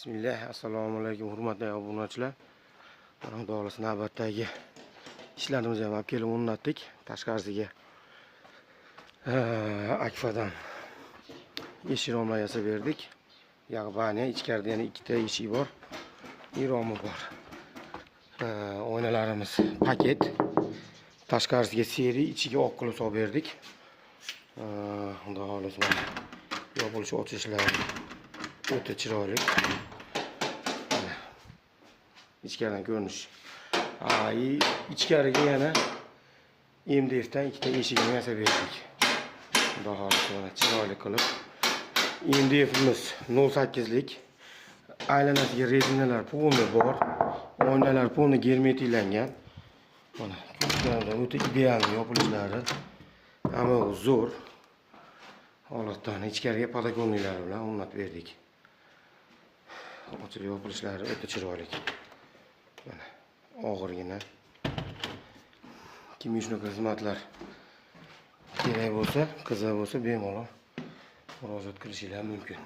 Bismillah, assalomu alaykum hurmatli obunachilar. Mana Xudo xohlasa navbatdagi ishlarimizni ham olib kelib o'rnatdik. Tashqarisiga Akfadan eshik romlar yasab berdik. Yog'i banya, ichkarida yana ikkita eshik bor. Romi bor. Oynalarimiz paket. Tashqarisiga серый, ichiga oq qilib solib berdik. Xudo xohlasa mana yopilish ochilishlari o'ta chiroyli. Mana ichkaridan ko'rinish. И ichkariga yana MDF dan ikkita eshigini yasab berdik. Xudo xohlasa mana chiroyli qilib. MDFimiz 0.8 lik. Aylanasiga rezinalar полный bor. Oynalar полный germetiklangan. Mana ko'rganingizdan o'ta ideal yopilishlari. Hamma zo'r. Holatdan ichkariga подоконник lar bilan o'rnatib berdik. Ochilib yopilishlari o'ta chiroyli. Mana og'irgina. Kimga shunaqa xizmatlar kerak bo'lsa, qiziq bo'lsa, bemalol murojaat qilishinglar mumkin.